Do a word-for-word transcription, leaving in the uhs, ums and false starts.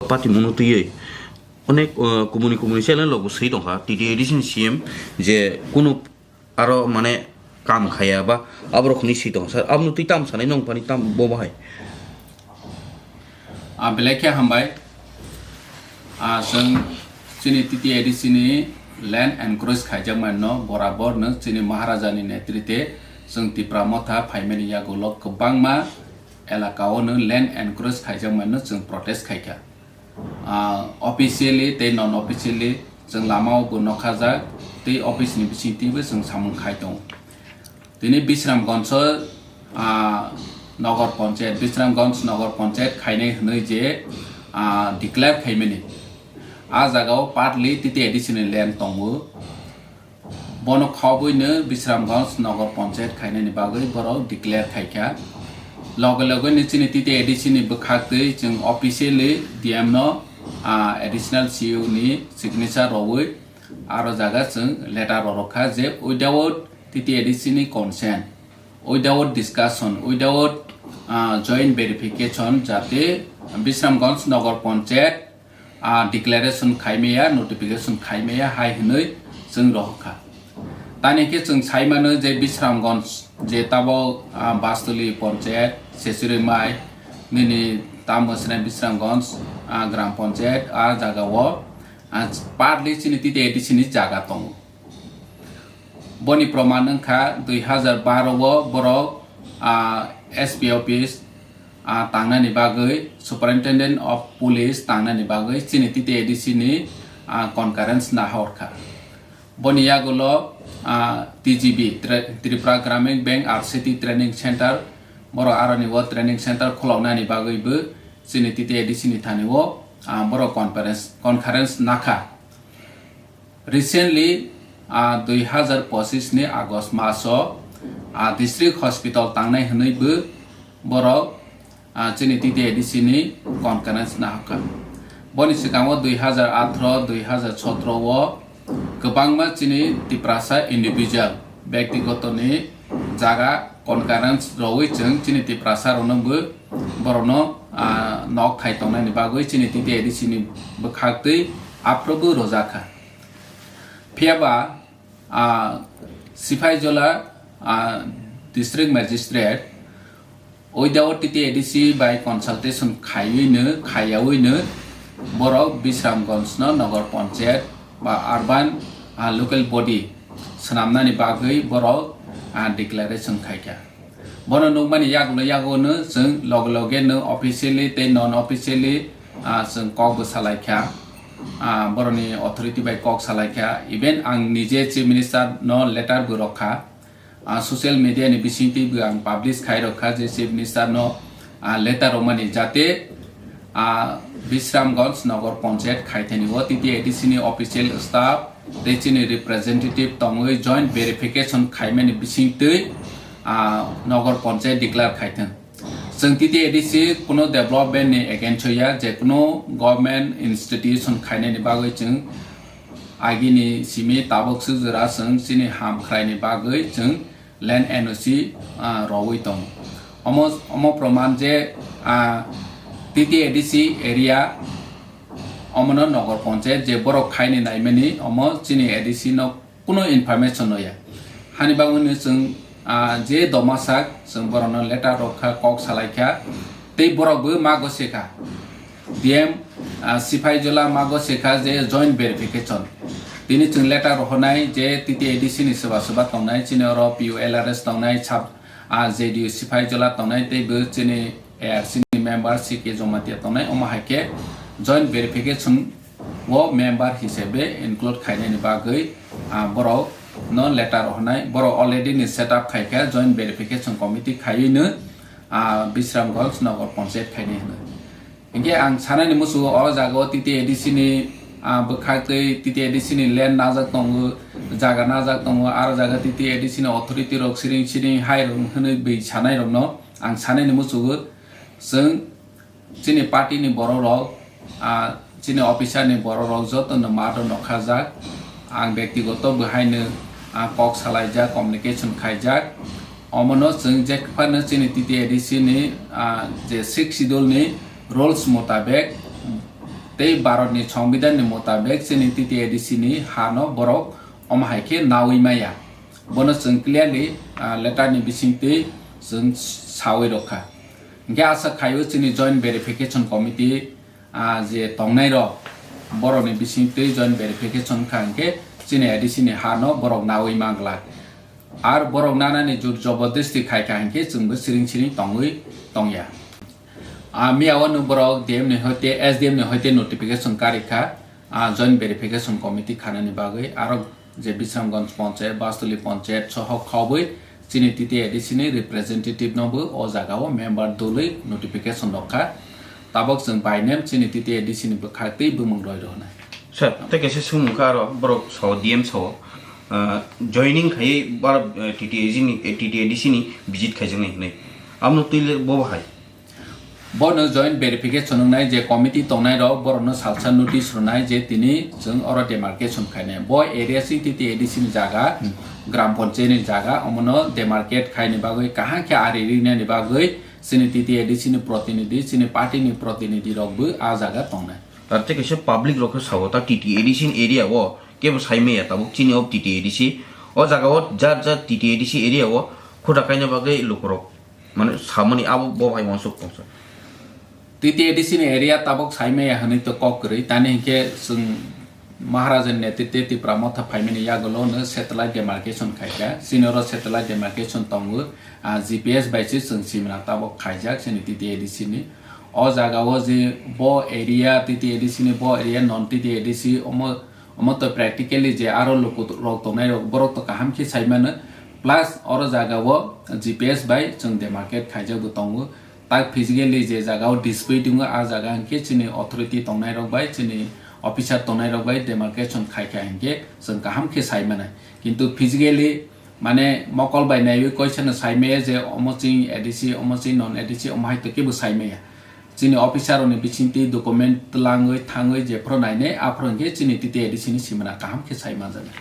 Patimungno twiwi onek, uh, kumuni kumuni channel rokbo swi tongkha, T T A D C ni C M je kunu aro mane kam khaya ba aborok hinwi swi tong sir, aboni twi tam sanai nong pani tam bo bahai. Ah, belai khe hambai. Ah, chwng chini T T A D C ni land encroach khaijak manno borabor no chini Maharaja ni netrite chwng Tipra Motha phaimani yagulo kwbangma elaka o no land encroach khaijak manno chwng protest khaikha. Ah, officially tei non officially chwng lama o bo nokhajak tei office ni bising twibo chwng samung khai tongo. Tini Bisramganj o, ah, Nogor Panchayat, Bisramganj Nogor Panchayat khainai hwnwi je, ah, declare khaimani. A jaga o partly T T A D C ni land tongo. Bono khobwi no Bisramganj Nogor Panchayat khainani bagwi borok declare khaikha. Loge loge ni chini T T A D C ni bwkhak twi chwng officially D M no, ah, additional C E O ni signature rogwi aro jaga chwng letter rorok kha je without T T A D C ni consent, without discussion, without, ah, joint verification jate Bisramganj Nogor Panchayat, ah, declaration khaimaya, notification khaimaya hai hwnwi chwng rohor kha. Tani khe chwng sai mano je Bisramganj je tabok, ah, Bastoli Panchayat, Sesurimai, nini tamo swnai Bisramganj, ah, Gram Panchayat, ah, jaga o, ah, partly chini T T A D C ni jaga tongo. Boni proman wngkha dui hazar baro o borok, ah, S P office, ah, tangnani bagwi, Superintendent of Police tangnani bagwi chini T T A D C ni, ah, concurrence nahorkha. Boni yagulo, ah, T G B, Tri-, Tripura Gramin Bank R C T Training Center, borok aroni o training center khuloknani bagwibo chini T T A D C ni thani o, ah, borok conference, concurrence nakha. Recently, ah, dui hazar pochis ni August mas o, ah, district hospital tangnai hwnwi bo borok, ah, chini T T A D C ni concurrence nahokha. Boni swkango dui hazar athro, dui hazar sotro o kwbangma chini Tiprasa individual, byaktigoto ni jaga concurrence rogwi chwng chini Tiprasa rokno bo borokno, ah, nok thai tongnani bagwi chini T T A D C ni bwkhak twi aphuru bo rwjakha. Phiya ba, ah, Siphaijala, ah, District Magistrate without T T A D C bai consultation khaiwi no, khaiyawi no borok Bisramganj no Nogor Panchayat ba urban, ah, local body swnamnani bagwi borok, ah, declaration khaikha. Bono nukmani yagulo yaguno chwng loge loge no officially tei non officially, ah, chwng kok bo salaikha, ah, boroni authority bai kok salaikha. Even ang nije Chief Minister no letter bo rokha, ah, social media ni bisingtwi bo ang publish khai rokha je Chief Minister no, ah, letter romani jate, ah, Bisramganj Nogor Panchayat khaithani o T T A D C ni official staff tei chini representative tongwi joint verification khaimani bisingtwi, ah, Nogor Panchayat declare khaithwng. Chwng T T A D C kuno development ni against o ya, je kuno government institution khainani bagwi chwng agini simi tabuk swk jora chwng chini ham khwlaini bagwi chwng land N O C, ah, rogwi tongo. Omo, omo proman je, ah, T T A D C area, omono Nogor Panchayat je borok khaini naimani, omo chini A D C no kuno information no ya. Hani bagwi no chwng, ah, je domasak chwng borokno letter rokha, kok salaikha, tei borokbo mago sekha. D M, ah, Siphaijala mago sekha je joint verification. Tini chwng letter rohornai je T T A D C ni swba swba tongnai, chini oro P U L R S tongnai, sub, ah, J D U Siphaijala tongnai, tei bo chini A R C ni member C K Jamatia tongnai, omo hai khe joint verification o member hisabe include khainani bagwi, ah, borok no letter rohornai, borok already ni set up khaikha, joint verification committee khaiwi no, ah, Bisramganj Nogor Panchayat khainai hwnwi. Hinkhe ang sanani muchungo o jaga o T T A D C ni, ah, bwkhak twi T T A D C ni land najak tongo, jaga najak tongo, aro jaga T T A D C ni authority rok siring siring hai rok hwnwi bwi sanai rokno ang sanani muchungo. Chwng chini party ni borok rok, ah, chini officer ni borok rok joto no mato nokhajak. Ang byaktigoto bo haino, ah, kok salaijak, communication khaijak. Omono chwng je phano chini T T A D C ni, ah, je sixth schedule ni rules motabek Tei Bharatni Songbidanni mutabek chini T T A D C ni hano borok omo hai khe naui maya. Bono chwng clearly, ah, letter ni bisingtwi chwng saui rwkha. Hwnkhe asa khaio chini Joint Verification Committee, ah, je tongnairok borokni bisingtwi Joint Verification wngkha hwnkhe chini A D C ni hano borok naui manglak. Ar borok nanani jur jobordosti khaikha hwnkhe chwngbo siring siring tongwi tongya. Ah, miyao no borok D M ni hoite, S D M ni hoite notification karikha, ah, Joint Verification Committee khanani bagwi. Aro je Bisramganj Panchayat, Bastuli Panchayat soho khobwi chini T T A D C ni representative no bo o jaga o member dului notification rokha. Tabok chwng by name chini T T A D C ni bwkhak tei bumung roi rwnai. Sir, tei kaisa swngmung kha aro borok sao, D M sao, ah, joining khaiwi borok, eh, T T A D C ni, eh, T T A D C ni visit khaijaknai hinwi. Amno twi le bo bahai. Bono joint verification wngnai je committee tongnai rok borokno salsa notice rwnai je tini chwng oro demarcation khainai. Bo area si T T A D C ni jaga, gram panchayat ni jaga, omono demarcate khaini bagwi kaham khe ari rinani bagwi chini T T A D C ni protinidhi, chini party ni protinidhi rok bo a jaga tongnai. Ar tei kaisa public rok khe sao ta T T A D C ni area o kebo sai maya tabuk chini o T T A D C. O jaga o jar jar T T A D C area o khuda kaina bagwi lukurok mane samani abo bo bai uansuk tongsa. T T A D C ni area tabuk sai maya hwnwi to kok kwrwi, tani hinkhe chwng Maharaja ni netritwe Tipra Motha phaimani yagulo no satellite demarcation khaikha. Chini oro satellite demarcation tongo, ah, G P S bai se chwng simna tabuk khaijak chini T T A D C ni. O jaga o je bo area, T T A D C ni bo area, non T T A D C, omo, omo to practically je aro luku rok tongnai rok, borok to kaham khe sai mano. Plus oro jaga o G P S bai chwng demarcate khaijak bo tongo. Tak physically je jaga o dispute tongo, a jaga hwnkhe chini authority tongnai rok bai, chini officer tongnai rok bai demarcation khaikha hwnkhe chwng kaham khe sai mano. Kintu physically mane mokol bai naiwi koisa no sai maya je omo chini A D C, omo chini non A D C, omo hai to kebo sai maya. Chini officer rokni bisingtwi document twlangwi thangwi jephru nainai, aphru hwnkhe chini T T A D C ni simana kaham khe sai manjaknai.